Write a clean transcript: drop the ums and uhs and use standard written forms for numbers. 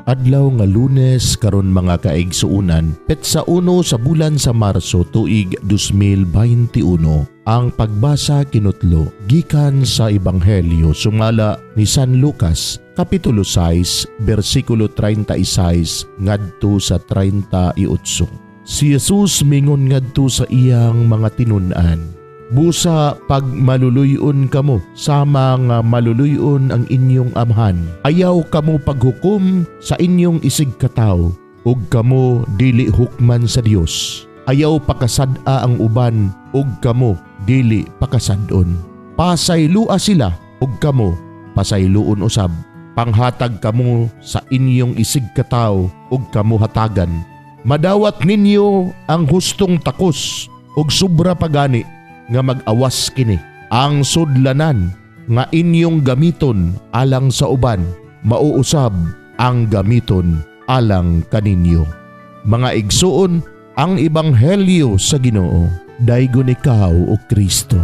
Adlaw nga Lunes karon, mga kaigsuunan, petsa 1 sa bulan sa Marso, tuig 2021. Ang pagbasa kinutlo gikan sa Ebanghelyo sumala ni San Lucas, kapitulo 6, bersikulo 36 ngadto sa 38. Si Jesus mingon ngadto sa iyang mga tinun-an, "Busa pag maluluyon kamo sama nga maluluyon ang inyong Amahan. Ayaw kamo paghukom sa inyong isig katawo ug kamo dili hukman sa Dios. Ayaw pakasad-a ang uban ug kamo dili pakasad-on. Pasaylua sila ug kamo pasayloon usab. Panghatag kamo sa inyong isig katawo ug kamo hatagan. Madawat ninyo ang hustong takos ug sobra pagani nga mag-awas kini. Ang sudlanan nga inyong gamiton alang sa uban, mauusab ang gamiton alang kaninyo." Mga igsuon, ang Ebanghelyo sa Ginoo. Daygon ikaw, o Kristo.